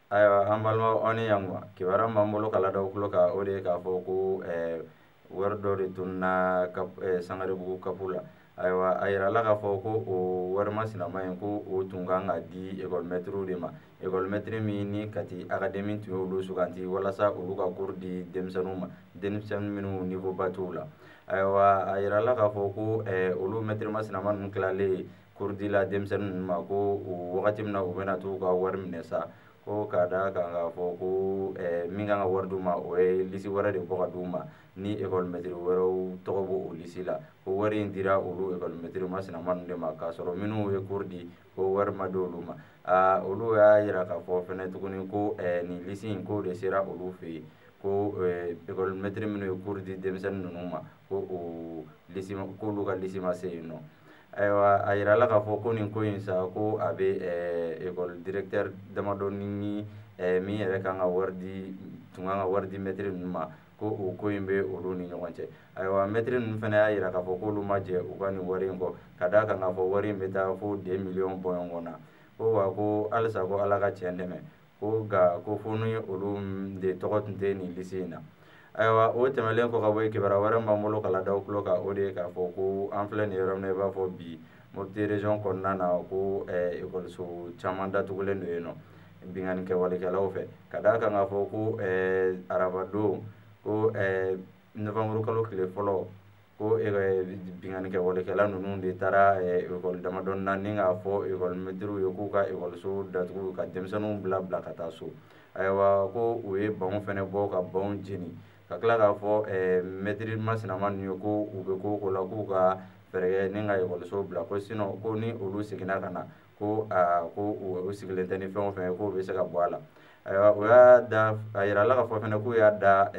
Ayiwa, an balimaw, aw ni yankuma. Kibaruya min b'an bolo k'a ladaw tulo kan, o de ye k'a fɔ ko wari dɔ de tununa Sangarebugu CAP la. Ayiwa, a yirala k'a fɔ ko o wari masinama in, ko o tun kan ka di école maître de ma, école maître min ni Kati Académie tun y'olu suganti walasa olu ka cours di denmisɛnninw ma, denmisɛnnin minnu niveau ba t'u la. Ayiwa, a yirala k'a fɔ ko olu maître masinama ninnu tilalen cours di la denmisɛnnin ninnu ma, ko o wagati min na u bɛna t'u ka wari minɛ sa, ko k'a da kan k'a fɔ ko min kan ka wari d'u ma, o ye liste wɛrɛ de bɔ ka d'u ma ni école maître wɛrɛw tɔgɔ b'o o liste la, ko wari in dira olu école maître masinama ninnu de ma, k'a sɔrɔ minnu ye cours di, ko wari ma di olu ma. Aa, olu y'a yira k'a fɔ fɛnɛ tuguni ko nin liste in, k'o de sera olu fɛ yen, ko école maître minnu ye cours di denmisɛnnin ninnu ma, ko o liste, k'olu ka liste ma se yen nɔ. Ayiwa, a yirala k'a fɔ ko nin ko in sa, ko a bɛ école directeur damadɔni ni min yɛrɛ kan ka wari di, tun kan ka wari di maître ninnu ma, ko o ko in bɛ olu ni ɲɔgɔn cɛ. Ayiwa, maître ninnu fana y'a yira k'a fɔ k'olu ma jɛ u ka nin wari in kɔ, ka d'a kan k'a fɔ wari in bɛ taa fo 2 miliyɔn bɔɲɔgɔn na. Ko wa ko halisa ko Ala ka tiɲɛ dɛmɛ, ko nka ko fo ni olu de tɔgɔ tun tɛ nin liste in na. Ayiwa, o tɛmɛnen kɔ ka bɔ yen, kibaruya wɛrɛ min b'an bolo ka ladaw tulo kan, o de ye k'a fɔ ko an filɛ nin yɔrɔ min na i b'a fɔ bi, Mopti région kɔnɔna na, ko ekɔliso caman datugulen don yen nɔ binkanni kɛwalekɛlaw fɛ, ka d'a kan k'a fɔ ko arabadon, ko novembre kalo tile fɔlɔ, ko binkanni kɛwalekɛla ninnu de taara ekɔli damadɔni na ni k'a fɔ ekɔli mɛtiriw ye k'u ka ekɔliso datugu ka denmisɛnninw bila bila ka taa so. Ayiwa, ko u ye banw fɛnɛ bɔ ka banw jeni, ka tila k'a fɔ mɛtiri masinama ninnu ye ko u bɛ ko o ko la, k'u ka fɛɛrɛ kɛ ni ka ekɔliso bila, ko sinon ko ni olu seginna ka na, ko aa, ko u sigilen tɛ ni fɛn o fɛn ye, k'o bɛ se ka bɔ a la. Ayiwa, u y'a da, a yirala k'a fɔ fɛnɛ k'u y'a da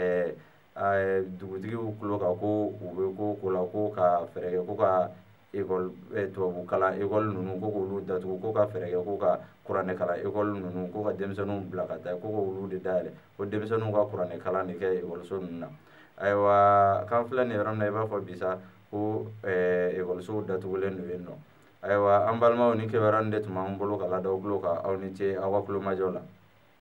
dugutigiw tulo kan ko u bɛ ko o ko la, ko ka fɛɛrɛ kɛ ko ka ekɔli tubabu kalan ekɔli ninnu, ko k'olu datugu, ko ka fɛɛrɛ kɛ ko ka kuranɛ kalan ekɔli ninnu, ko ka denmisɛnninw bila ka taa, ko k'olu de dayɛlɛ, ko denmisɛnninw ka kuranɛ kalan de kɛ ekɔliso ninnu na. Ayiwa, k'an filɛ nin yɔrɔ min na i b'a fɔ bi sa, ko ekɔlisow datugulen don yen nɔ. Ayiwa, an balimaw, ni kibaruya nin de tun b'an bolo ka ladaw tulo kan. Aw ni ce aw ka tulomajɔ la.